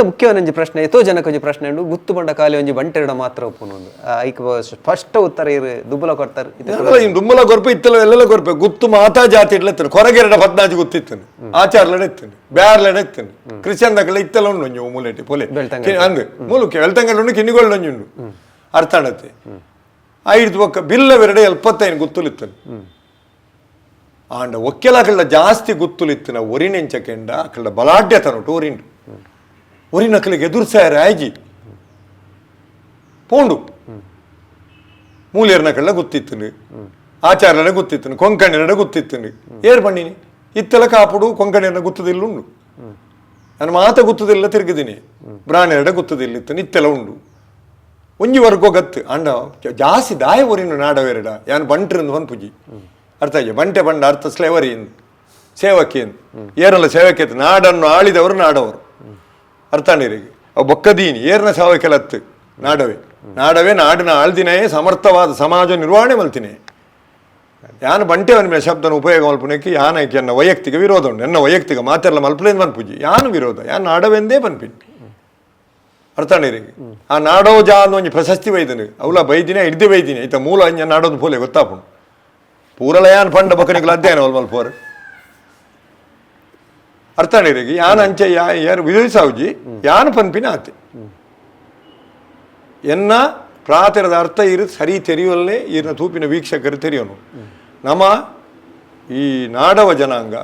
ಮುಖ್ಯ ಒಂಜಿ ಪ್ರಶ್ನೆ, ಏತೋ ಜನಕ್ಕೆ ಒಂಜಿ ಪ್ರಶ್ನೆ ಉಂಡು, ಗುತ್ತು ಪಂಡ ಖಾಲಿ ಒಂಜಿ ಬಂಟೆರಡ ಮಾತ್ರ ಉಪ್ಪುನು. ಐಕ್ ಸ್ಪಷ್ಟ ಉತ್ತರ ಇರು ದುಬ್ಬಲ ಕೊಡ್ತಾರೆ. ದುಂಬಲ ಕೊರ್ಪೆ ಇತ್ತಲ ಎಲ್ಲೆಲ್ಲ ಕೊರ್ಪೆ. ಗುತ್ತು ಮಾತಾ ಜಾತಿ ಇಡ್ಲೆತ್ತನು, ಕೊರಗೆರಡ ಪದ್ನಾಜಿ ಗುತ್ತಿತ್ತನು, ಆಚಾರ್ಲಡ ಇತ್ತನು, ಬ್ಯಾರ್ಲಡ ಇತ್ತನು, ಕ್ರಿಶ್ಚಿಯನ್ ದಕಲ ಇತ್ತಲ ಉಂಡು ಒಂಜಿ ಮೂಲೆಟಿ ಪೊಲೆ ಅಂದ್ ಮೂಲಕ್ಕೆ ವೆಲ್ತಂಗಡ ಉಂಡು, ಕಿನ್ನಿಗೋಳ್ ಒಂಜಿ ಉಂಡು ಅರ್ಥಾಣತೆ. ಐದು ಬೊಕ್ಕ ಬಿಲ್ಲವೆರಡೆ 75 ಗುತ್ತುಲು ಇತ್ತನು. ಆಂಡ ಒಕ್ಕೆಲ ಜಾಸ್ತಿ ಗುತ್ತುಲು ಇತ್ತಿನ ಒರಿನೆಂಚಕೆಂಡ ಅಕಲ್ಡ ಬಲಾಢ್ಯತನೊಟ್ಟು ಒರಿಂಡು ಒರಿನಕಲಿಗೆ ಎದುರ್ಸಾಯರ ಆಯ್ಜಿ ಪೋಂಡು. ಮೂಲಿಯರ್ನಕಳ್ಳ ಗೊತ್ತಿತ್ತು, ಆಚಾರ್ಯನ ಗೊತ್ತಿತ್ತು, ಕೊಂಕಣಿನ ಗೊತ್ತಿತ್ತು. ಏರ್ ಬಣ್ಣಿನಿ ಇತ್ತೆಲ್ಲ ಕಾಪುಡು ಕೊಂಕಣಿಯನ್ನ ಗೊತ್ತದಿಲ್ಲ ಉಂಡು. ನಾನು ಮಾತ ಗೊತ್ತದಿಲ್ಲ ತಿರುಗಿದ್ದೀನಿ, ಬ್ರಾಣೆರಡ ಗೊತ್ತದಿಲ್ಲ ಇತ್ತು, ಇತ್ತೆಲ್ಲ ಉಂಡು. ಒಂಜಿ ವರ್ಗೋ ಗತ್ತು ಅಂಡ ಜಾಸ್ತಿ ದಾಯ ಒರಿನು ನಾಡವೆರಡ ಯಾನ್ ಬಂಟ್ರಿಂದ ಪನ್ಪುಜಿ, ಅರ್ಥ ಆಯ್ತು. ಬಂಟೆ ಬಂಡ ಅರ್ಥ ಸ್ಲೇವರಿ ಎಂದು, ಸೇವಕಿ ಎಂದು. ಏರಲ್ಲ ಸೇವಕಿ ಅಂತ, ನಾಡನ್ನು ಆಳಿದವರು ನಾಡವರು, ಅರ್ಥಾಂಡಿರಿಗೆ. ಅವು ಬೊಕ್ಕದೀನಿ ಏರ್ನ ಸೇವಕೆಲತ್ತು ನಾಡವೇ ನಾಡವೇ ನಾಡಿನ ಆಳ್ದಿನೇ ಸಮರ್ಥವಾದ ಸಮಾಜ ನಿರ್ವಹಣೆ ಮಲ್ತಿನಿ. ಯಾನು ಬಂಟೆ ಅವನ ಶಬ್ದನ ಉಪಯೋಗ ಮಲ್ಪುನಕ್ಕೆ ಯಾನಕ್ಕೆ ಎನ್ನ ವೈಯಕ್ತಿಕ ವಿರೋಧ ಉಂಟು. ಎನ್ನ ವೈಯಕ್ತಿಕ ಮಾತೆಲ್ಲ ಮಲ್ಪಲೇನು ಪನ್ಪುಜಿ, ಯಾನು ವಿರೋಧ, ಯಾನ್ ನಾಡವೆಂದೇ ಪನ್ಪಿನಿ, ಅರ್ಥಾಂಡಿರಿಗೆ. ಆ ನಾಡೋ ಜಾ ಒಂಜಿ ಪ್ರಶಸ್ತಿ ಬೈದನು, ಅವಲ ಬೈದಿನ ಹಿಡ್ದು ಬೈದಿನಿ. ಈತ ಮೂಲ ಅಂಜ ನಾಡೋದು ಪೋಲೆ ಗೊತ್ತಾಪುಂಡು. ಪೂರಲ ಯಾನ್ ಪಂಡ ಬೊಕ್ಕನಿಕುಲು ಅಧ್ಯಯನ ಅವಲ್ ಮಲ್ಪೋರು, ಅರ್ಥಾಂಡಿರಿಗೆ. ಯಾನ್ ಅಂಚೆ ಯಾರು ವಿರೋಧಿಸಾವುಜಿ, ಯಾನು ಪನ್ಪಿನ ಆತೆ. ಎನ್ನ ಪ್ರಾತರದ ಅರ್ಥ ಇರು ಸರಿ ತೆರೆಯುವಲ್ಲೇ ಇರ್ನ ತೂಪಿನ ವೀಕ್ಷಕರು ತೆರೆಯೋನು. ನಮ್ಮ ಈ ನಾಡವ ಜನಾಂಗ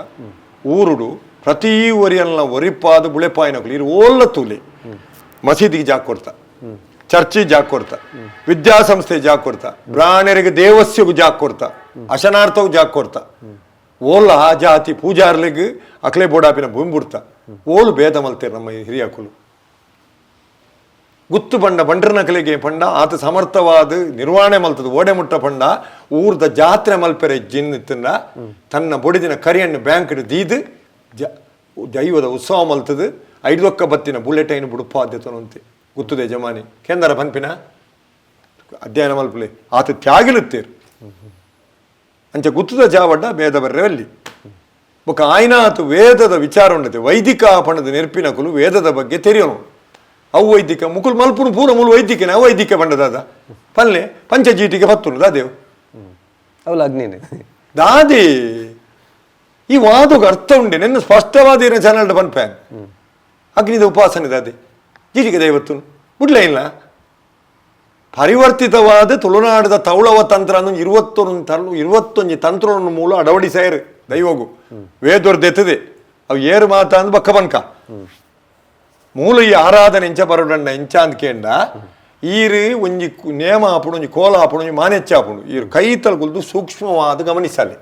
ಊರುಡು ಪ್ರತಿ ಒರಿಯಲ್ಲ ಒರಿಪಾದ ಬುಳೆಪಾಯಿನಕುಲು ಇರು ಓಲ್ಲ ತೂಲೆ. ಮಸೀದಿಗೆ ಜಾಕ್ ಕೊಡ್ತಾ, ಚರ್ಚಿಗೆ ಜಾಕ್ ಕೊಡ್ತಾ, ವಿದ್ಯಾಸಂಸ್ಥೆ ಜಾಕ್ ಕೊಡ್ತಾ, ಬ್ರಾಣರಿಗೆ ದೇವಸ್ಯಗೂ ಜಾಕ್ ಕೊಡ್ತಾ, ಅಶನಾರ್ಥವು ಜಾಕ್ ಕೊಡ್ತಾ. ಓಲ್ಲ ಆ ಜಾತಿ ಪೂಜಾರ್ಲಿಗೆ ಅಕ್ಲೆ ಬೋಡಾಪಿನ ಭೂಮಿ ಬಿಡ್ತಾ. ಓಲು ಭೇದ ಮಲ್ತೇರು ನಮ್ಮ ಹಿರಿಯಕುಲು. ಗುತ್ತು ಪಂಡ ಬಂಡ್ರನ ಕಲೆಗೆ ಪಂಡ ಆತ ಸಮರ್ಥವಾದ ನಿರ್ವಹಣೆ ಮಲ್ತದ ಓಡೆ ಮುಟ್ಟ ಪಂಡ ಊರ್ದ ಜಾತ್ರೆ ಮಲ್ಪೆರೆ ಜಿನ್ ತಿಂದ ತನ್ನ ಬೊಡಿದಿನ ಕರಿಯಣ್ಣು ಬ್ಯಾಂಕ್ ದೀದು ದೈವದ ಉತ್ಸವ ಮಲ್ತದು. ಐದೊಕ್ಕ ಬತ್ತಿನ ಬುಲೆಟ್ ಐನು ಬುಡುಪಾದ್ಯತನಂತೆ ಗುತ್ತುದೆ ಜಮಾನಿ ಕೇಂದ್ರ ಪನ್ಪಿನ ಅಧ್ಯಯನ ಮಲ್ಪಲೆ ಆತ ತ್ಯಾಗಿಲುತ್ತೇರು. ಅಂಚ ಗುತ್ತದ ಜಾವಡ್ಡ ಭೇದ ಬರ್ರೆ ಅಲ್ಲಿ. ಬೊಕ ಆಯ್ನಾತು ವೇದದ ವಿಚಾರ ಉಂಡತೆ ವೈದಿಕ ಪಣದ ನೆರ್ಪಿನಕುಲು ವೇದದ ಬಗ್ಗೆ ತೆರೆಯೋನು. ಅವು ವೈದಿಕ ಮುಕುಲ್ ಮಲ್ಪುನು ಪೂರ ಮೂಲು ವೈದಿಕನೇ ಅವೈದಿಕ ಬಂಡದಾದ ಪಲ್ಲೆ ಪಂಚಜೀಟಿಗೆ ಪತ್ತುನು ದಾದೇವು. ಅವಲ ಅಗ್ನಿನೇ ದಾದಿ ಈ ವಾದಕ್ಕೆ ಅರ್ಥ ಉಂಡೆ ನಿನ್ನ ಸ್ಪಷ್ಟವಾದ ಇರೋ ಚಾನಲ್ ಪನ್ಪ್ಯಾನ್ ಅಗ್ನಿದ ಉಪಾಸನೆ ದಾದೆ ಜೀಟಿಗೆ ದೈವತ್ತುನು ಬಿಡ್ಲೇ ಇಲ್ಲ. ಪರಿವರ್ತಿತವಾದ ತುಳುನಾಡದ ತೌಳವ ತಂತ್ರ ಅನ್ನು 21 ತಂತ್ರವನ್ನು ಮೂಲ ಅಡವಡಿಸಾಯರು ದೈವಗು ವೇದೊರ್ದೆತ್ತದೆ. ಅವು ಏರು ಮಾತ ಅಂದ್ ಬಕ್ಕ ಬನ್ಕ ಮೂಲ ಈ ಆರಾಧನೆ ಎಂಚ ಬರೋಡಣ್ಣ ಎಂಚ ಅಂದ್ ಕೇಂಡ ಈರು ಒಂಜಿ ನೇಮ ಆಪುಣು, ಒಂಜಿ ಕೋಲ ಆಪುಣು, ಒಂಜಿ ಮಾನೆಚ್ಚ ಆಪುಣು. ಈರು ಕೈ ತಲುಕುಲ್ದು ಸೂಕ್ಷ್ಮವಾದ ಗಮನಿಸಲೆ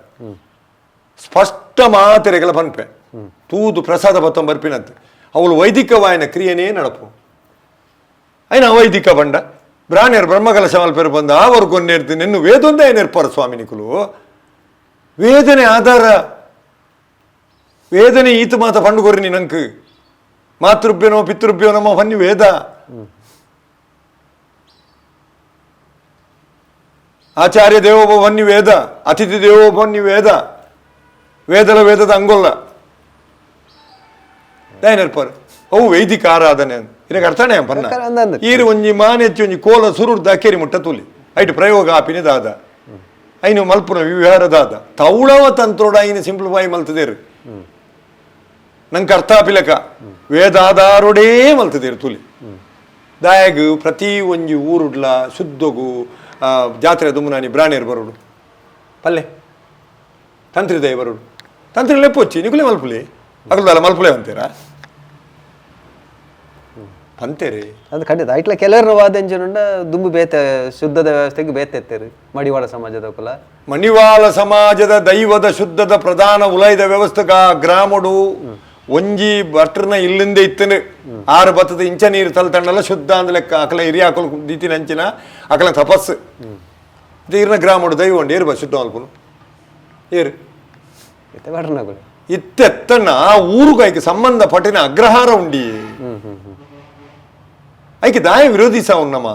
ಸ್ಪಷ್ಟ ಮಾತೆರೆಗಳ ಪನ್ಪೆ ತೂದು ಪ್ರಸಾದ ಬತ್ತೊಂಬ ಬರ್ಪಿನಂತೆ. ಅವಳು ವೈದಿಕವಾಯನ ಕ್ರಿಯೆನೇ ನಡಪು. ಐನ ಅವೈದಿಕ ಬಂಡ ಬ್ರಾಣ್ಯರು ಬ್ರಹ್ಮಕಲಶ ಮಲ್ಪೆರು ಬಂದ ಆವರು ಕೊನ್ನೇರ್ತು ನಿನ್ನು ವೇದೊಂದೇ ನೆರ್ಪಾರ ಸ್ವಾಮಿ ನಿಕುಲು. ವೇದನೆ ಆಧಾರ ವೇದನೆ ಈತ ಮಾತ ಪಂಡುಕೊರಿ ನಂಕ್ ಮಾತೃಭ್ಯನೋ ಪಿತೃಭ್ಯೋ ನಮ ಫನ್ನಿ ವೇದ. ಆಚಾರ್ಯ ದೇವೋಭವನ್ನಿ ವೇದ, ಅತಿಥಿ ದೇವೋಭವನ್ನಿ ವೇದ, ವೇದಲ ವೇದದ ಅಂಗೊಲ್ಲ ದಾಯನೆರ್ಪಾರು ಅವು ವೈದಿಕ ಆರಾಧನೆ ಅಂತ ಇದಕ್ಕೆ ಅರ್ಥನೇ ಪನ್ನ. ಅಂದಂದು. ಈರು ಒಂಜಿ ಮಾನೆಚ್ಚಿ ಒಂಜಿ ಕೋಲ ಸುರುರ್ದ ಅಕ್ಕೇರಿ ಮುಟ್ಟ ತೂಲಿ ಐಟ್ ಪ್ರಯೋಗ ಆಪಿನ ದಾದ ಐನು ಮಲ್ಪುನ ವಿಹಾರ ದಾದ ತೌಳವ ತಂತ್ರೋಡ ಐನು ಸಿಂಪ್ಲಿಫೈ ಮಲ್ತದೇರು. ನಂಗೆ ಅರ್ಥ ಆಪಿಲಕ ವೇದಾಧಾರೋಡೇ ಮಲ್ತದೇರು ತುಲಿ. ದಾಯಗ್ ಪ್ರತಿ ಒಂಜಿ ಊರುಡ್ಲ ಶುದ್ಧಗು ಜಾತ್ರೆ ದುಮ್ಮನಾನಿ ಬ್ರಾಣಿಯರು ಬರೋಡು ಪಲ್ಲೆ ತಂತ್ರಿ ದಯ ಬರೋಡು ತಂತ್ರಿ ಲೆಪ್ಪೊಚ್ಚಿ ನಿಕುಲೆ ಮಲ್ಪುಲೆ ಅಗಲ್ದಲ್ಲ ಮಲ್ಪುಲೆ ಅಂತೀರಾ ಪಂತೇರಿ. ಅದು ಖಂಡಿತ ಐಟ್ಲ ಕೆಲವರು ವಾದ ಎಂಚನುಂಡ ದುಂಬು ಬೇತೆ ಶುದ್ಧದ ವ್ಯವಸ್ಥೆಗೆ ಬೇತೆ ಎತ್ತೇರು ಮಡಿವಾಳ ಸಮಾಜದ ಕುಲ. ಮಣಿವಾಳ ಸಮಾಜದ ದೈವದ ಶುದ್ಧದ ಪ್ರಧಾನ ಉಲೈದ ವ್ಯವಸ್ಥೆಗ ಗ್ರಾಮಡು ಒಂಜಿ ಭಟ್ರನ ಇಲ್ಲಿಂದ ಇತ್ತನು ಆರು ಬತ್ತದ ಇಂಚ ನೀರು ತಲ್ ಶುದ್ಧ ಅಂದ ಲೆಕ್ಕ ಅಕಲ ಹಿರಿಯಾಕಲು ದೀತಿನ ಅಂಚಿನ ಅಕಲ ತಪಸ್ಸು ಇರ್ನ ಗ್ರಾಮಡು ದೈವ ಉಂಡು ಏರು ಬ ಶುದ್ಧ ಮಲ್ಪುನು ಏರು. ಇತ್ತೆ ಭಟ್ರನಕುಲು ಇತ್ತೆತ್ತಣ್ಣ ಆ ಊರುಗ ಐಕೆ ಸಂಬಂಧ ಪಟ್ಟಿನ ಅಗ್ರಹಾರ ಉಂಡಿ ಐಕೆ ದಾಯ ವಿರೋಧಿಸ ಉನ್ನಮ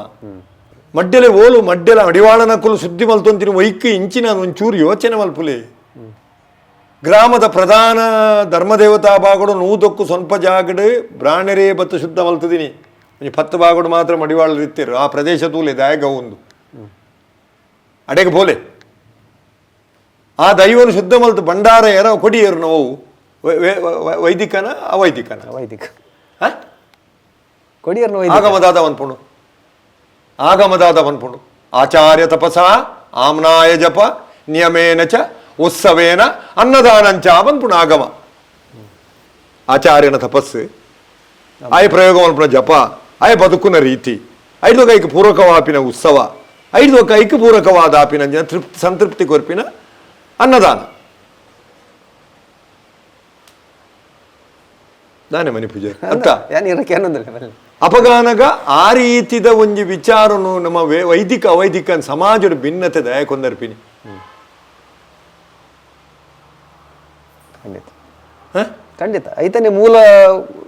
ಮಡ್ಡೆಲೆ ಓಲು ಮಡ್ಡೆಲ ಅಡಿವಾಳನಕುಲು ಸುದ್ದಿ ಮಲ್ತೊಂತಿನ ವೈಕ್ ಇಂಚಿನ ಒಂಚೂರು ಯೋಚನೆ ಮಲ್ಪುಲೆ. ಗ್ರಾಮದ ಪ್ರಧಾನ ಧರ್ಮದೇವತಾ ಬಾಗುಡು ನೂದಕ್ಕು ಸ್ವಲ್ಪ ಜಾಗಡು ಬ್ರಾಣರೇ ಬತ್ತು ಶುದ್ಧ ಮಲ್ತದಿನಿ. ಒಂಜಿ ಪತ್ತು ಬಾಗುಡು ಮಾತ್ರ ಮಡಿವಾಳರು ಇತ್ತಿರು. ಆ ಪ್ರದೇಶ ತೂಲೆ ದಾಯಗ ಒಂದು ಅಡೆಗೆ ಬೋಲೆ ಆ ದೈವನು ಶುದ್ಧ ಮಲ್ತು ಭಂಡಾರ ಏರ ಕೊಡಿಯರು ನೋವು ವೈದಿಕನ ಅವೈದಿಕನ ವೈದಿಕ ಹ? ಕೊಡಿಯರ್ನ ವೈದಿಕ. ಆಗಮದಾದ ಪನ್ಪುಂಡು, ಆಗಮದಾದ ಪನ್ಪುಂಡು. ಆಚಾರ್ಯ ತಪಸ ಆಮ್ನಾಯ ಜಪ ನಿಯಮೇನ ಚ ಉತ್ಸವೇನ ಅನ್ನದಾನಂಚ ಪನ್ಪುಂಡು ಆಗಮ. ಆಚಾರ್ಯನ ತಪಸ್ಸು, ಆಯ ಪ್ರಯೋಗ ಮಲ್ಪುನ ಜಪ, ಆಯ ಬದುಕುನ ರೀತಿ, ಐದು ಕೈಕ್ ಪೂರಕವಾಪಿನ ಉತ್ಸವ, ಐದು ಕೈಕ್ ಪೂರಕವಾದ ಆಪಿನ ತೃಪ್ತಿ ಸಂತೃಪ್ತಿ ಕೊರ್ಪಿನ ಅನ್ನದಾನ. ದಾನೆ ಮನಿ ಪೂಜೆ ಅತ್ತ ಯಾನ್ ಇರಕ್ಕೆ ಏನೊಂದಿಲ್ಲ ಬಲ್ಲೆ. ಅಪಗಾನಗ ಆ ರೀತಿದ ಒಂಜಿ ವಿಚಾರನು ನಮ್ಮ ವೈದಿಕ ಅವೈದಿಕ ಸಮಾಜದ ಭಿನ್ನತೆ ದಯ ಕೊಂದರ್ಪಿನಿ. ಖಂಡಿತ. ಹ? ಖಂಡಿತ ಐತನೇ ಮೂಲ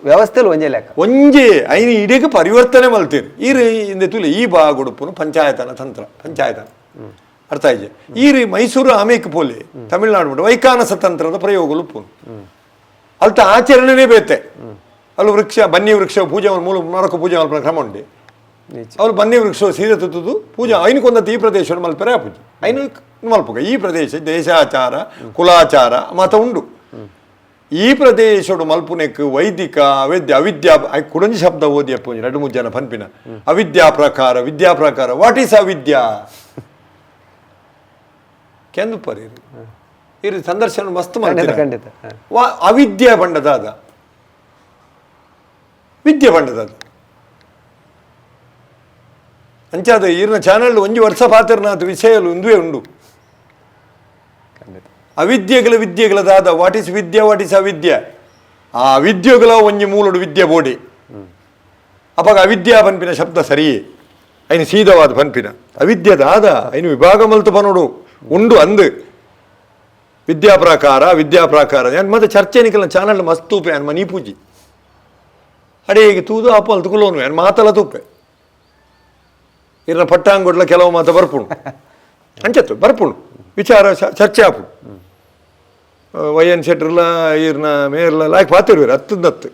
ವ್ಯವಸ್ಥೆಲು ಒಂಜೇ ಲೆಕ್ಕ. ಒಂಜಿ ಐನ ಇಡೀಕ ಪರಿವರ್ತನೆ ಮಲ್ತೀರಿ. ಈ ಇಂದೆ ತುಲಿ ಈ ಬಾಗುಡುಪುನು ಪಂಚಾಯತನ ತಂತ್ರ, ಪಂಚಾಯತನ ಅರ್ಥ ಆಯ್ತು. ಈ ರೀ ಮೈಸೂರು ಆಮೇಕ್ ಪೋಲಿ ತಮಿಳ್ನಾಡು ಬಿಟ್ಟು ವೈಕಾನಸ ತಂತ್ರದ ಪ್ರಯೋಗಲು ಪುನು ಅಲ್ತ ಆಚರಣೆನೇ ಬೇತೆ. ಅಲ್ಲಿ ವೃಕ್ಷ ಬನ್ನಿ ವೃಕ್ಷ ಪೂಜೆ ಮೂಲ ಮರಕ ಪೂಜೆ ಮಲ್ಪನ ಕ್ರಮ ಉಂಡೆ. ಅವ್ರು ಬನ್ನಿ ವೃಕ್ಷ ಸೀರೆ ತುತ್ತುದು ಪೂಜೆ ಐನಕ್ಕೊಂದತ್ತು ಈ ಪ್ರದೇಶ ಮಲ್ಪೆರೆ ಆ ಪೂಜೆ ಐನು ಮಲ್ಪುಗ. ಈ ಪ್ರದೇಶ ದೇಶಾಚಾರ ಕುಲಾಚಾರ ಮತ ಉಂಡು. ಈ ಪ್ರದೇಶಡು ಮಲ್ಪುನೆಕ್ ವೈದಿಕ ಅವಿದ್ಯ ಅವಿದ್ಯಾ I ಕುಡಂಜಿ ಶಬ್ದ ಓದಿ ಅಪ್ಪ ಎರಡು ಮೂರು ಜನ ಪನ್ಪಿನ ಅವಿದ್ಯಾ ಪ್ರಕಾರ ವಿದ್ಯಾ ಪ್ರಕಾರ. What is ಅವಿದ್ಯಾ ಕೆಂದು ಪರಿ ಇರು ಸಂದರ್ಶನ ಮಸ್ತ್ ಖಂಡಿತ ಮಾಡ್ತೀರ. ಖಂಡಿತ ಹ. ಅವಿದ್ಯಾ ಬಂಡದಾದ ವಿದ್ಯೆ ಬಂಡದಾದ ಅಂಚಾದ ಈರ್ನ ಚಾನಲ್ ಒಂಜಿ ವರ್ಷ ಪಾತ್ರನಾಥ ವಿಷಯಲು ಒಂದುವೇ ಉಂಡು. ಖಂಡಿತ. ಅವಿದ್ಯೆಗಳ ವಿದ್ಯೆಗಳ ದಾದ what is Vidya, what is ಅವಿದ್ಯೆ. ಆ ಅವಿದ್ಯೆಗಳ ಒಂಜಿ ಮೂಲಡು ವಿದ್ಯೆ ಬೋಡಿ. ಅಪಗ ಅವಿದ್ಯಾ ಪನ್ಪಿನ ಶಬ್ದ ಸರಿಯೇ ಐನು ಸೀದವಾದ ಪನ್ಪಿನ ಅವಿದ್ಯೆ ದಾದ ಐನು ವಿಭಾಗ ಮಲ್ತು ಪನೋಡು ಉಂಡು ಅಂದು ವಿದ್ಯಾ ಪ್ರಾಕಾರ ವಿದ್ಯಾ ಪ್ರಾಕಾರ. ಯಾನ್ ಮತ್ತೆ ಚರ್ಚೆ ನಿಕಲ್ನ ಚಾನಲ್ ಮಸ್ತ್ ತೂಪೆ ಯಾನ್ ಮನಿ ಪೂಜಿ ಅಡೇಗೆ ತೂದು ಅಪ್ಪ ಅಲ್ತು ಯಾನ್ ಮಾತಲ ತೂಪೆ ಇರ್ನ ಪಟ್ಟಾಂಗೊಡ್ಲ ಕೆಲವು ಮಾತ ಬರ್ಪುಂಡು ಅಂಚತ್ತು ಬರ್ಪುಂಡು ವಿಚಾರ ಚರ್ಚೆ ಆಪುಂಡು. ವೈ ಎನ್ ಶೆಟ್ಟರ್ಲ ಈರ್ನ ಮೇರ್ಲ ಲಾಯ್ಕ್ ಪಾತಿರುವೆರ್ ಹತ್ತದತ್ತು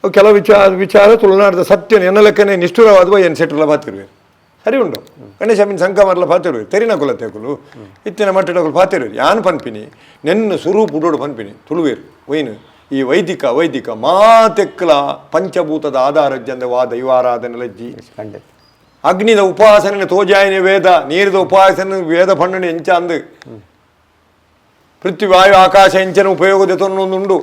ಅವು ಕೆಲವು ವಿಚಾರ ವಿಚಾರ ತುಳುನಾಡದ ಸತ್ಯ ಎನ್ನ ಲೆಕ್ಕನೆ ನಿಷ್ಠುರವಾದ ವೈ ಎನ್ ಶೆಟ್ಟರ್ಲ ಪಾತಿರುವೆರ್ ಸರಿ ಉಂಡು. ಗಣೇಶ ಮೀನ್ ಸಂಕಮರ್ಲ ಪಾತಿರುವೆರ್ ತೆರಿನ ಕುಲತೆಕುಲು ಇತ್ತಿನ ಮಟ್ಟಡಕುಲು ಪಾತಿರುವೆರ್. ಯಾನ್ ಪನ್ಪಿನಿ ನೆನ್ನ ಸುರೂಪ್ ಉಡೋಡು ಪನ್ಪಿನಿ ತುಳುವೇರು ವೈನ್ ಈ ವೈದಿಕ ವೈದಿಕ ಮಾತೆಕ್ಕಲ ಪಂಚಭೂತದ ಆಧಾರ ಜಂದ ವಾ ದೈವಾರಾಧನೆ ಲಜ್ಜಿ. ಖಂಡಿತ. ಅಗ್ನಿದ ಉಪಾಸನೆ ತೋಜಾಯನೆ ವೇದ, ನೀರಿದ ಉಪಾಸನೆ ವೇದ ಪಣ್ಣನೆ ಎಂಚ ಅಂದು ಪೃಥ್ವಿ ವಾಯು ಆಕಾಶ ಎಂಚನ ಉಪಯೋಗದ ತೊನ್ನೊಂದುಂಡು.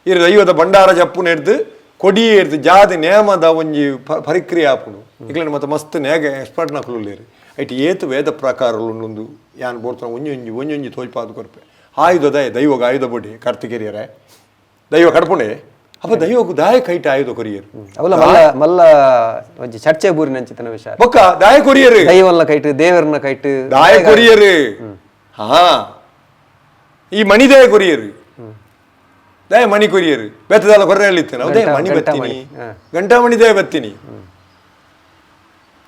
ಈ ದೈವದ ಭಂಡಾರ ಜಪ್ಪು ನೆಡ್ದು ಕೊಡಿ ಎಡ್ದು ಜಾತಿ ನೇಮದ ಒಂಜಿ ಪರಿಕ್ರಿಯೆ ಆಪುಂಡು. ಇಕ್ಲೆನ ಮತ್ತೆ ಮಸ್ತ್ ನೇಗ ಎಕ್ಸ್ಪರ್ಟ್ ನಕುಲು ಐಟ್ ಏತು ವೇದ ಪ್ರಕಾರಲು ಉಂಡು. ಯಾನ್ ಬೋಡ್ತಾನ ಒಂಜಿ ಒಂಜಿ ಒಂಜಿ ಒಂಜಿ ತೋಜ್ಪಾದು ಕೊರ್ಪೆ ಆಯುಧದ ದೈವಗ ಆಯುಧ ಬೊಡಿ ಕಾರ್ತಿಕೇರಿಯರೆ ದೈವ ಕಡ್ಪುಣೆ ಅಪ್ಪ ದೈವಗು ದಾಯ ಕೈಟ ಆಯುಧ ಕೊರಿಯರು. ಅವಲ ಮಲ್ಲ ಮಲ್ಲ ಒಂಜಿ ಚರ್ಚೆ ಬೂರಿನಂಚಿತನ ವಿಷಯ. ಬೊಕ್ಕ ದಾಯ ಕೊರಿಯರು ದೈವಲ್ಲ ಕೈಟ್ ದೇವರನ್ನ ಕೈಟ್ ದಾಯ ಕೊರಿಯರು. ಹಾ ಈ ಮಣಿ ದಾಯ ಕೊರಿಯರು ದಾಯ ಮಣಿ ಕೊರಿಯರು ಬೆತ್ತದಾಲ ಕೊರ್ರೆ ಹೇಳಿತ್ತು ನಾವು ದಾಯ ಮಣಿ ಗಂಟಾ ಬತ್ತೀನಿ ಮಣಿ, ಹಾ. ಗಂಟಾ ಮಣಿ ದಾಯ ಬತ್ತೀನಿ.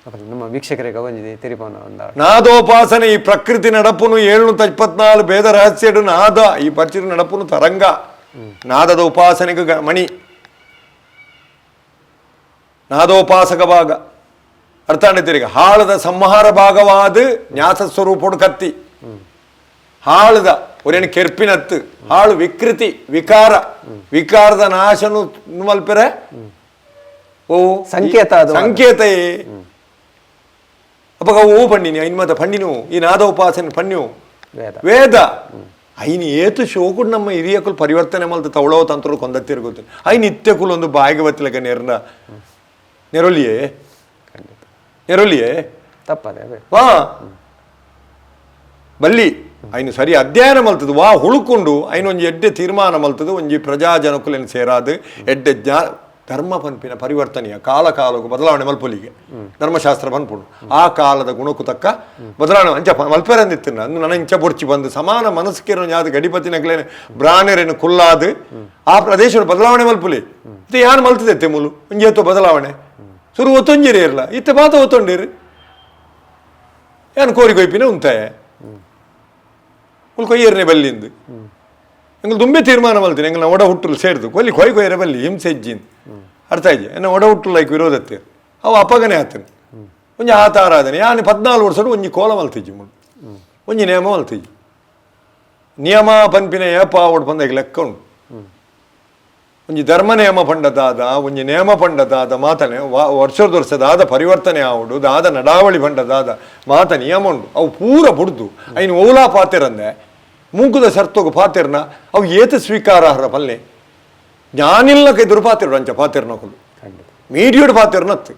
ಅಪ್ಪ, ನಮ್ಮ ವೀಕ್ಷಕರಿಗೆ ಒಂಜಿ ತೆರಿಪವನ ಒಂದ ನಾದೋಪಾಸನೆ ಈ ಪ್ರಕೃತಿ ನಡಪುನು 724 ಭೇದ ರಹಸ್ಯಡು ನಾದ ಈ ಪರಿಚಿತ ನಡಪುನು ತರಂಗ ನಾದದ ಉಪಾಸನೆಗೆ ಮಣಿ ನಾದೋಪಾಸಕ ಭಾಗ ಅರ್ಥ ತಿರುಗ ಹಾಳದ ಸಂಹಾರ ಭಾಗವಾದ ನ್ಯಾಸ ಸ್ವರೂಪೋಡು ಕತ್ತಿ ಹಾಳದ ಒರೇನು ಕೆರ್ಪಿನತ್ತು ಹಾಳು ವಿಕೃತಿ ವಿಕಾರ ವಿಕಾರದ ನಾಶನು ಮಲ್ಪೆರೆ ಓ ಸಂಕೇತ ಅದು. ಸಂಕೇತ ಅಪ್ಪಗ ಓ ಪಣ್ಣಿನಿ ಐನ್ ಮಾತ ಪಣ್ಣಿನು ಈ ನಾದೋಪಾಸನೆ ಪಣ್ಯು ವೇದ ವೇದ ಐನ್ ಏತು ಶೋಕುಡು ನಮ್ಮ ಹಿರಿಯಕುಲು ಪರಿವರ್ತನೆ ಮಲ್ತು ತವಳೋ ತಂತ್ರರು ಕೊಂದತ್ತಿರ್ಗೊತ್ತು ಐನ್ ನಿತ್ಯಕುಲು ಒಂದು ಬಾಯಿಗೆ ಬತ್ತಿಲಕ ನೆರ್ನ ನೆರೊಲಿಯೇ ಖಂಡಿತ ನೆರೊಲಿಯೇ ತಪ್ಪದೆ ಅದೇ. ವಾ ಬಲ್ಲಿ ಐನು ಸರಿ ಅಧ್ಯಯನ ಮಲ್ತದು ವಾ ಹುಳುಕೊಂಡು ಐನು ಒಂಜಿ ಎಡ್ಡೆ ತೀರ್ಮಾನ ಮಲ್ತದು ಒಂಜಿ ಪ್ರಜಾಜನಕುಲೆನ್ ಸೇರಾದು ಎಡ್ಡೆ ಜ್ಞಾ ಧರ್ಮ ಪನ್ಪಿನ ಪರಿವರ್ತನೆಯ ಕಾಲ ಕಾಲಕ್ಕೂ ಬದಲಾವಣೆ ಮಲ್ಪೊಲಿಗೆ ಧರ್ಮಶಾಸ್ತ್ರ ಪನ್ಪುಂಡು ಆ ಕಾಲದ ಗುಣಕ್ಕೂ ತಕ್ಕ ಬದಲಾವಣೆ ಅಂಚ ಮಲ್ಪೆರಂದಿತ್ತು ಅಂದು ನನ್ನ ಇಂಚ ಬೊಡ್ಚಿ ಬಂದು ಸಮಾನ ಮನಸ್ಸಿನ ಯಾವ್ದು ಗಡಿಪತಿನಗ್ಲೇನೆ ಬ್ರಾಣರೇನು ಕುಲ್ಲಾದು ಆ ಪ್ರದೇಶದ ಬದಲಾವಣೆ ಮಲ್ಪುಲಿ ಇದು ಯಾನು ಮಲ್ತದೆ ತೆಮುಲು ಒಂಜಿ ಎತ್ತು ಬದಲಾವಣೆ ಸುರು ಒತ್ತೊಂಜಿರಿ ಇರಲ್ಲ ಇತ್ತೆ ಮಾತ ಒತ್ತೊಂಡಿರಿ ಯಾನು ಕೋರಿ ಕೊಯ್ಪಿನ ಉಂತಾಯ ಮುಲ್ ಕೊಯ್ಯರ್ನೆ ಬಲ್ಲಿಂದು. ಎಂಗ್ಲು ದುಂಬೆ ತೀರ್ಮಾನ ಮಲ್ತೀನಿ ಎಂಗ್ಲ ಒಡ ಹುಟ್ಟಲು ಸೇರ್ದು ಕೊಲ್ಲಿ ಕೊಯ್ ಕೊಯ್ರೆ ಬಲ್ಲಿ ಹಿಂಸೆ ಇಜ್ಜಿನ್ ಅರ್ಥ ಆಯ್ತು ಎನ್ನ ಒಡ ಹುಟ್ಟಲು ಲೈಕ್ ವಿರೋಧತ್ತೆ ಅವು ಅಪಗನೆ ಆತನು ಒಂಜಿ ಆತ ಆರಾಧನೆ ಯಾನ್ 14 ವರ್ಷಡು ಒಂಜಿ ಕೋಲ ಮಲ್ತಿಜ್ಜಿ ಮುಳು ಒಂಜಿ ನಿಯಮ ಮಲ್ತಿಜ್ಜಿ ನಿಯಮ ಪನ್ಪಿನ ಏಪ ಆವಡ್ ಪಂದ ಲೆಕ್ಕ ಉಂಡು. ಒಂಜಿ ಧರ್ಮ ನಿಯಮ ಪಂಡದಾದ ಒಂಜಿ ನಿಯಮ ಪಂಡದಾದ ಮಾತನೆ ವರ್ಷದ ವರ್ಷದಾದ ಪರಿವರ್ತನೆ ಆವಡು ದಾದ ನಡಾವಳಿ ಪಂಡದಾದ ಮಾತ ನಿಯಮ ಉಂಡು. ಅವು ಪೂರ ಬುಡ್ದು ಐನು ಓಲಾ ಪಾತೆರಂದೆ ಮೂಕುದ ಶರ್ತೋಗು ಪಾತೆರ್ನ ಅವು ಏತ ಸ್ವೀಕಾರಾರ್ಹ ಪಲ್ಲೆ ಜ್ಞಾನಿಲ್ಲ ಕೈ ದುರ್ಪಾತಿರು ಅಂಚ ಪಾತೆರ್ನಕುಲು ಮೀಡಿಯೋಡು ಪಾತೆರ್ನತ್ತು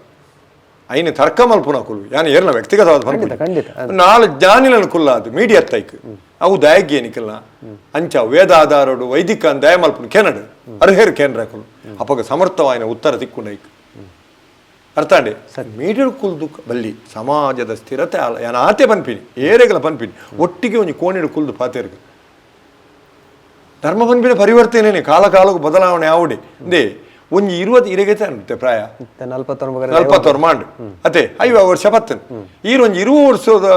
ಐನು ತರ್ಕ ಮಲ್ಪುನಕುಲು ಯಾನ್ ಏರ್ನ ವ್ಯಕ್ತಿಗತವಾದ ಖಂಡಿತ, ಖಂಡಿತ. ನಾಲ್ ಜ್ಞಾನಿಲನ ಕುಲ್ಲಾದು ಮೀಡಿಯಾ ತೈಕ್ ಅವು ದಯಗೇನಿಕಲ್ಲ ಅಂಚ ವೇದಾಧಾರಡು ವೈದಿಕ ದಯ ಮಲ್ಪುನು ಕೆನಡು ಅರ್ಹೆರ್ ಕೇಂದ್ರಕುಲು ಅಪಗ ಸಮರ್ಥವಾಯಿನ ಉತ್ತರ ತಿಕ್ಕುಂಡೈಕ್ ಅರ್ಥಾಂಡೆ ಮೀಡಿಯಡ್ ಕುಲ್ದು ಬಲ್ಲಿ ಸಮಾಜದ ಸ್ಥಿರತೆ ಅಲ್ಲ ಯಾನ್ ಆತೆ ಪನ್ಪಿನಿ ಏರೆಗಲ ಪನ್ಪಿನಿ ಒಟ್ಟಿಗೆ ಒಂಜಿ ಕೋಣಿಡು ಕುಲ್ದು ಪಾತೆರ್ಗ ಧರ್ಮ ಪನ್ಪಿನ ಪರಿವರ್ತನೆ ಕಾಲ ಕಾಲಕ್ಕೂ ಬದಲಾವಣೆ ಆವಡಿ ಅಂದೇ ಒಂಜಿ 20 ಇರೆಗೆ ಅಂತೆ ಪ್ರಾಯ 49 40 ಮಾಂಡ್ ಅತೆ 50 ವರ್ಷ ಪತ್ತನ್ ಈರ್ ಒಂಜಿ 20 ವರ್ಷದ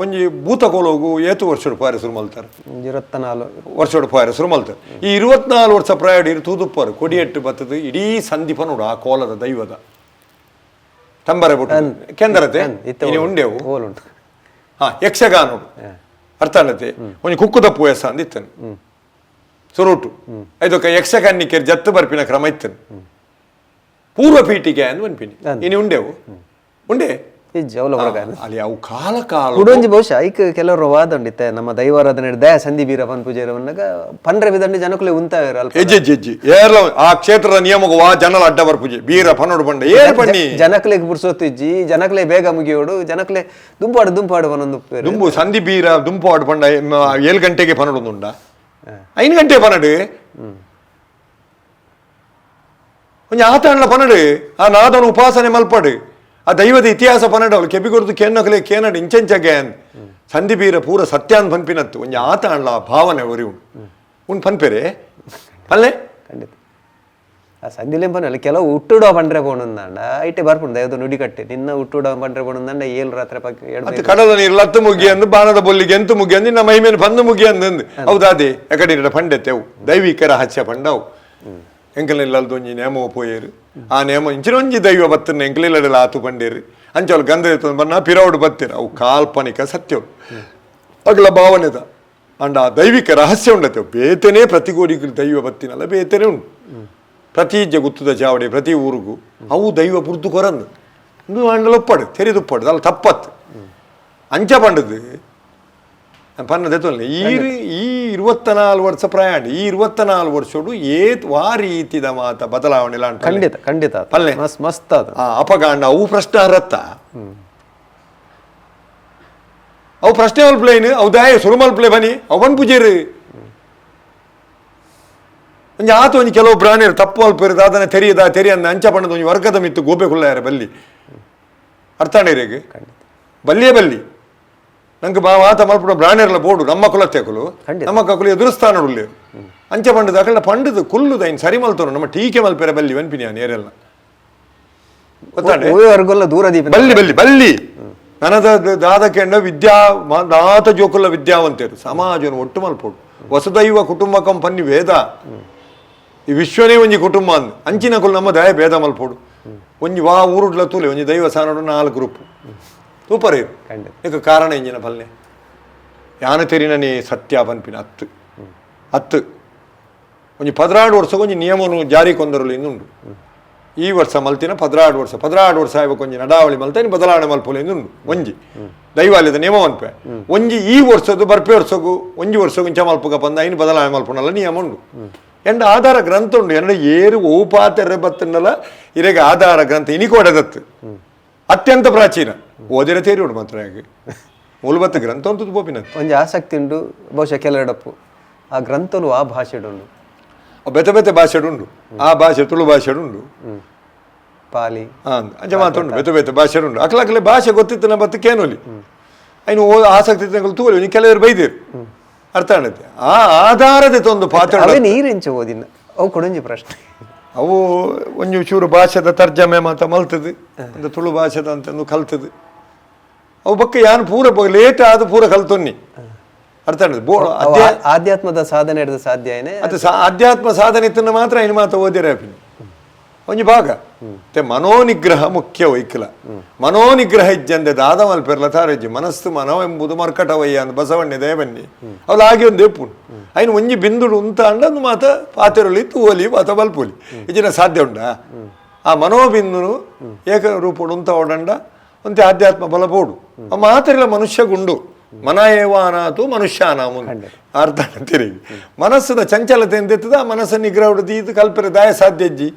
ಒಂಜಿ ಭೂತಕೋಲೋಗು ಏತು ವರ್ಷಡು ಪಾರೆ ಶುರು ಮಲ್ತಾರೆ 24 ವರ್ಷಡು ಪಾರೆ ಶುರು ಮಲ್ತಾರೆ. ಈ 24 ವರ್ಷ ಪ್ರಾಯಡು ಇರು ತೂದುಪ್ಪಾರು ಕೊಡಿಯೆಟ್ಟು ಬತ್ತದು ಇಡೀ ಸಂದೀಪ ನೋಡು ಆ ಕೋಲದ ದೈವದ ತಂಬರೆ ಬುಟ್ಟು ಕೆಂದರತೆ ಇನಿ ಉಂಡೆವು ಓಲುಂಟು. ಹಾ ಯಕ್ಷಗಾನೋಡು ಅರ್ಥ ಆನತೆ ಒಂಜಿ ಕುಕ್ಕುದಪ್ಪು ಎಸ ಅಂದಿತ್ತನು ಸುರುಟು ಐದೊಕ್ಕ ಯಕ್ಷಗಾನಿಕೆ ಜತ್ತು ಬರ್ಪಿನ ಕ್ರಮ ಇತ್ತನು ಪೂರ್ವ ಪೀಠಿಕೆ ಅಂದ್ ಪನ್ಪಿನಿ ಇನಿ ಉಂಡೆವು ಉಂಡೆ ಇಜ್ಜಿ ಅವಲ ಹೊರಗ ಅಲ್ಲಿ ಅವು ಕಾಲ ಕಾಲ ಕುಡೊಂಜಿ ಬಹುಶಃ ಐಕ್ ಕೆಲವರು ವಾದ ಉಂಡಿತ್ತೆ ನಮ್ಮ ದೈವಾರಾಧನೆ ದಯ ಸಂಧಿ ಬೀರ ಪನ್ಪುಜೇರ ಬಂದಾಗ ಪಂಡ್ರೆ ಬಿದಂಡಿ ಜನಕುಲೆ ಉಂತಾವೇರು ಅಲ್ಪ ಹೆಜ್ಜೆ ಹೆಜ್ಜೆ ಏರ್ಲ ಆ ಕ್ಷೇತ್ರದ ನಿಯಮಕ್ಕೆ ವಾ ಜನಲ ಅಡ್ಡ ಬರ್ಪುಜಿ ಬೀರ ಪನ್ನೋಡು ಬಂಡ ಏರ್ ಬನ್ನಿ ಜನಕುಲೆಗ್ ಬುಡ್ಸೋತು ಇಜ್ಜಿ ಜನಕುಲೆ ಬೇಗ ಮುಗಿಯೋಡು ಜನಕುಲೆ ದುಂಪಾಡು ದುಂಪಾಡು ಪನೊಂದು ಉಪ್ಪೇರು. ದುಂಬು ಸಂಧಿ ಬೀರ ದುಂಪು ಆಡು ಪಂಡ 7 ಗಂಟೆಗೆ ಪನ್ನೊಂದುಂಡ 5 ಗಂಟೆ ಪನ್ನಡು ಒಂಜಿ ಆತಣ್ಣ ಪನ್ನಡು ಆ ನಾದನ ಉಪಾಸನೆ ಮಲ್ಪಡು ಆ ದೈವದ ಇತಿಹಾಸ ಪನ್ನಡು ಅವಳು ಕೆಬಿಗೊರ್ದು ಕೇನಕಲೆ ಕೇನಡು ಇಂಚೆಂಚಗೆ ಸಂಧಿ ಬೀರ ಪೂರ ಸತ್ಯಾನ್ ಪನ್ಪಿನತ್ತು ಒಂಜಿ ಆತ ಅಣ್ಣ ಆ ಭಾವನೆ ಒರಿ ಉಂಡು ಉಂಡು ಪನ್ಪೆರೆ ಪಲ್ಲೆ ಖಂಡಿತ ಆ ಸಂಧಿಲೇಂ ಪನ್ಪಲ್ಲ ಕೆಲವು ಹುಟ್ಟುಡೋ ಪಂಡ್ರೆ ಪೋಣಂದಾಂಡ ಐಟೆ ಬರ್ಪುಂಡು ದೈವದ ನುಡಿ ಕಟ್ಟೆ ನಿನ್ನ ಹುಟ್ಟುಡೋ ಪಂಡ್ರೆ ಪೋಣಂದಾಂಡ 7 ರಾತ್ರಿ ಪಕ್ಕ ಎಡ್ಮೆ ಅತ್ತು ಕಡಲ ನೀರು ಲತ್ತು ಮುಗಿ ಅಂದು ಬಾಣದ ಬೊಲ್ಲಿಗೆ ಎಂತು ಮುಗಿ ಅಂದು ನಿನ್ನ ಮೈಮೇಲೆ ಬಂದು ಮುಗಿ ಅಂದಂದು ಹೌದಾದೆ ಎಕಡೆ ಪಂಡೆತ್ತೆವು ದೈವಿಕ ರಹಸ್ಯ ಪಂಡವು ಎಂಕಲಿಲ್ಲಲ್ದು ಒಂಜಿ ನೇಮ ಪೋಯೇರು ಆ ನೇಮ ಇಂಚಿನ ಒಂಜಿ ದೈವ ಬತ್ತನ್ನ ಎಂಕಲಿಲ್ಲಡೆಲ್ಲ ಆತು ಪಂಡೇರು ಅಂಚವಳು ಗಂಧ ಬನ್ನ ಪಿರೌಡು ಬತ್ತೀರ ಅವು ಕಾಲ್ಪನಿಕ ಸತ್ಯವು ಅಗಲ ಭಾವನೆದ ಅಂಡ ಆ ದೈವಿಕ ರಹಸ್ಯ ಉಂಡತೆ ಬೇತನೇ ಪ್ರತಿಗೋಡಿಗೆ ದೈವ ಬತ್ತಿನಲ್ಲ ಬೇತನೇ ಉಂಟು ಪ್ರತಿ ಜಗುತ್ತದ ಚಾವಡಿ ಪ್ರತಿ ಊರಿಗೂ ಅವು ದೈವ ಬುರ್ದು ಕೊರಂದು ಇಂದು ಅಂಡಲ ಒಪ್ಪಾಡು ತೆರಿದುಪ್ಪಾಡು ಅಲ್ಲ ತಪ್ಪತ್ತು ಅಂಚ ಪಂಡದು ಪನ್ನದೆ ತೊಂದರೆ ಈ ಈ 24 ವರ್ಷ ಪ್ರಯಾಣ ಈ 24 ವರ್ಷಡು ಏತ್ ವಾ ರೀತಿದ ಮಾತ ಬದಲಾವಣೆ ಲಾಂಟ ಖಂಡಿತ ಖಂಡಿತ ಪಲ್ಲೆ. ಮಸ್ತ್ ಮಸ್ತ್ ಅದು ಆ ಅಪಗಾಂಡ ಅವು ಪ್ರಶ್ನೆ ಹರತ್ತ ಅವು ಪ್ರಶ್ನೆ ಮಲ್ಪ್ಲೇನು ಅವು ದಾಯ ಸುರು ಮಲ್ಪ್ಲೆ ಬನ್ನಿ ಅವು ಬನ್ ಪೂಜೆರು ಒಂಜಿ ಆತ ಒಂಜಿ ಕೆಲವು ಬ್ರಾಣಿಯರು ತಪ್ಪು ಮಲ್ಪೇರು ದಾದನ ತೆರಿಯದ ತೆರಿಯನ್ನ ಅಂಚ ಬಣ್ಣದ ಒಂಜಿ ವರ್ಗದ ಮಿತ್ತು ಗೋಪೆ ಕುಲ್ಲಾರ ಬಲ್ಲಿ ಅರ್ಥಾಂಡೇರಿಗೆ ಬಲ್ಲಿಯೇ ಬಲ್ಲಿ ನಂಗೆ ಬಾ ಮಾತ ಮಲ್ಪುಡ ಬ್ರಾಣಿಯರ್ಲ ಬೋಡು ನಮ್ಮ ಕುಲತ್ತೆಕುಲು ಖಂಡಿತ. ನಮ್ಮ ಕಕುಲು ಎದುರುಸ್ಥಾನ ಉಳ್ಳೆ ಅಂಚ ಪಂಡದ ಅಕಲ್ನ ಪಂಡದು ಕುಲ್ಲುದ ಇನ್ ಸರಿ ಮಲ್ತೋನು ನಮ್ಮ ಟೀಕೆ ಮಲ್ಪೆರ ಬಲ್ಲಿ ವನ್ಪಿನಿ ನೇರೆಲ್ಲ ಗೊತ್ತಾಂಡೆ ಓವರ್ಗೊಲ್ಲ ದೂರ ದೀಪ ಬಲ್ಲಿ ಬಲ್ಲಿ ಬಲ್ಲಿ ನನದ ದಾದಕೆಂಡ ವಿದ್ಯಾ ದಾತ ಜೋಕುಲ ವಿದ್ಯಾವಂತರು ಸಮಾಜನ ಒಟ್ಟು ಮಲ್ಪೋಡು ವಸುದೈವ ಕುಟುಂಬಕಂ ಪನ್ನಿ ವೇದ ಈ ವಿಶ್ವನೇ ಒಂಜಿ ಕುಟುಂಬ ಅಂದ್ ಅಂಚಿನ ಕುಲ್ ನಮ್ಮ ದಯ ಭೇದ ಮಲ್ಪೋಡು ಒಂಜಿ ವಾ ಊರುಡ್ಲ ತೂಲೆ ಒಂಜಿ ದೈವ ಸಾನಡು 4 ಗ್ರೂಪ್ ತೂಪರೇ ಖಂಡಿತ. ಇಕ ಕಾರಣ ಇಂಜಿನ ಪಲ್ಲೆ ಯಾನ ತೆರಿನನೇ ಸತ್ಯ ಪನ್ಪಿನ ಹತ್ತು ಹತ್ತು ಒಂಜಿ 12 ವರ್ಷಕ್ಕೆ ಒಂಜಿ ನಿಯಮನು ಜಾರಿ ಕೊಂದರಲು ಇನ್ನುಂಡು ಈ ವರ್ಷ ಮಲ್ತಿನ 12 ವರ್ಷ 12 ವರ್ಷ ಆಯ್ಬೇಕು ಒಂಜಿ ನಡಾವಳಿ ಮಲ್ತ ಇನ್ನು ಬದಲಾವಣೆ ಮಲ್ಪೊಲೆ ಇನ್ನುಂಡು ಒಂಜಿ ದೈವಾಲಯದ ನಿಯಮ ಅನ್ಪೆ ಒಂಜಿ ಈ ವರ್ಷದ್ದು ಬರ್ಪೆ ವರ್ಷಗೂ ಒಂಜಿ ವರ್ಷಗೂ ಇಂಚ ಮಲ್ಪುಗ ಬಂದ ಇನ್ನು ಬದಲಾವಣೆ ಮಲ್ಪುನಲ್ಲ ನಿಯಮ ಉಂಡು ಎಂಡ ಆಧಾರ ಗ್ರಂಥ ಉಂಡು ಎಂಡ ಏರು ಓಪಾತೆರೆ ಬತ್ತನ್ನಲ್ಲ ಇರೆಗೆ ಆಧಾರ ಗ್ರಂಥ ಇನಿಕೋಡದತ್ತು ಅತ್ಯಂತ ಪ್ರಾಚೀನ ಓದಿರ ತೇರಿ ಉಂಡು ಮಾತ್ರ ಹಾಗೆ ಮೂಲಬತ್ತ ಗ್ರಂಥ ಅಂತದ್ದು ಬೋಪಿನತ್ತು ಒಂಜಿ ಆಸಕ್ತಿ ಉಂಡು ಬಹುಶಃ ಕೆಲವೆಡಪ್ಪು ಆ ಗ್ರಂಥಲು ಆ ಭಾಷೆಡು ಉಂಡು ಬೇತೆ ಬೇತೆ ಭಾಷೆಡು ಉಂಡು ಆ ಭಾಷೆ ತುಳು ಭಾಷೆಡು ಉಂಡು ಪಾಲಿ ಅಂಚ ಮಾತುಂಡು ಬೇತೆ ಬೇತೆ ಭಾಷೆ ಉಂಡು ಅಕ್ಲ ಅಕ್ಲೆ ಭಾಷೆ ಗೊತ್ತಿತ್ತು ನಮ್ಮ ಬತ್ತು ಕೇನೋಲಿ ಐನು ಓ ಆಸಕ್ತಿ ಇತ್ತು ತೂಲಿ ನೀ ಕೆಲವರು ಬೈದಿರು ಅರ್ಥ ಆಣತೆ ಆ ಆಧಾರದ ಒಂದು ಪಾತ್ರ ಅವೇ ನೀರೆಂಚ ಓದಿನ ಅವು ಕೊಡೊಂಜಿ ಪ್ರಶ್ನೆ ಅವು ಒಂಜಿ ಚೂರು ಭಾಷೆದ ತರ್ಜಮೆ ಮಾತ ಮಲ್ತದು ಒಂದು ತುಳು ಭಾಷೆದ ಅಂತ ಕಲ್ತದು ಅವು ಬಕ್ಕ ಯಾನ್ ಪೂರ ಲೇಟ್ ಆದ ಪೂರ ಕಲ್ತೊನ್ನಿ ಅರ್ಥ ಆಂಡ್ ಬೋಡು. ಅವು ಆಧ್ಯಾತ್ಮದ ಸಾಧನೆ ಹಿಡ್ದು ಸಾಧ್ಯ ಏನೆ. ಅದು ಆಧ್ಯಾತ್ಮ ಸಾಧನೆ ಇತ್ತನ್ನ ಮಾತ್ರ ಐನು ಮಾತ ಓದಿರ ಆಪಿನಿ ಒಂಜಿ ಭಾಗ. ಮತ್ತೆ ಮನೋನಿಗ್ರಹ ಮುಖ್ಯ ವೈಕಲ. ಮನೋನಿಗ್ರಹ ಇಜ್ಜಂದೆ ದಾದ ಮಲ್ಪೆರ್ಲ ತಾರಜ್ಜಿ. ಮನಸ್ಸು ಮನವೆಂಬುದು ಮರ್ಕಟವಯ್ಯ ಅಂದ್ ಬಸವಣ್ಣ ದಯಬನ್ನಿ ಅವಳು ಆಗಿ ಒಂದು ಎಪ್ಪುಂಡು. ಐನು ಒಂಜಿ ಬಿಂದುಡು ಉಂತ ಅಂಡ ಒಂದು ಮಾತ ಪಾತೆರೊಲಿ ತೂವಲಿ ಮಾತ ಬಲ್ಪೊಲಿ. ಇಜ್ಜಿನ ಸಾಧ್ಯ ಉಂಡಾ? ಆ ಮನೋಬಿಂದುನು ಏಕರೂಪುಡು ಉಂತ ಓಡಂಡ ಒಂತೆ ಆಧ್ಯಾತ್ಮ ಬಲ ಬೋಡು. ಮಾತ್ರ ಮನುಷ್ಯ ಗುಂಡು ಮನ ಏವಾನಾತು ಮನುಷ್ಯಾನಾಮು ಅರ್ಥ ತಿರುಗಿ ಮನಸ್ಸದ ಚಂಚಲತೆ ಎಂದೆತ್ತದ. ಆ ಮನಸ್ಸನ್ನು ನಿಗ್ರಹ ದೀದು ಕಲ್ಪರೆ ದಾಯ ಸಾಧ್ಯ ಅಜ್ಜಿ.